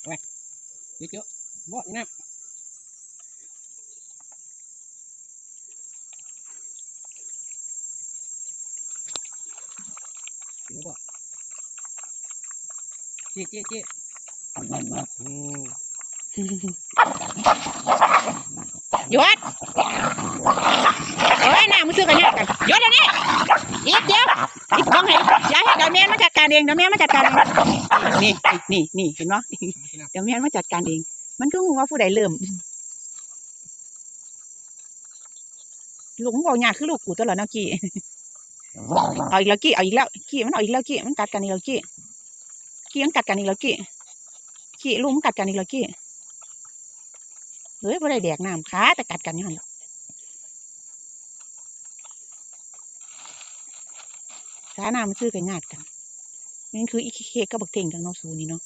ໂອ້ຍ ເຈາະ ເຈາະ ບໍ່ ອີ່ນ້ຳ ເຈາະ ເຈາະ ເຈາະ ອືມ ຢຸດ ໂອ້ຍ ນ້ຳມັນຊື້ກັນຍາກກັນ ຢຸດດຽວນີ້ ອີກ ດຽວ ອີກ ຕ້ອງໃຫ້ ຢ່າເຮັດ ດຽວແມ່ມັນຈັດການເອງ ດຽວແມ່ມັນຈັດການເອງ ນີ້ ນີ້ ນີ້ ເຫັນບໍ່ ດຽວແມ່ມັນຈັດການເອງ ມັນຄືຮູ້ວ່າຜູ້ໃດເລີ່ມ ລູກມຶງເວົ້າຍາກຄືລູກກູຕົວະເນາະ ກີ້ ເອົາອີກແລ້ວ ກີ້ ເອົາອີກແລ້ວ ກີ້ ມັນເອົາອີກແລ້ວ ກີ້ ມັນກັດກັນອີກແລ້ວ ກີ້ ກີ້ ມັນກັດກັນອີກແລ້ວ ກີ້ ກີ້ ລູກມັນກັດກັນອີກແລ້ວ ກີ້ ເອີຍ ບໍ່ໄດ້ແດກນ້ຳ ຄາແຕ່ກັດກັນຢູ່ຫັ້ນແຫຼະ ຄານ້ຳມັນຊື້ກັນຍາກກັນ ມັນຄືອີເຄກັບບັກເທ່ງກັນເນາະ ສູນີ້ເນາະ.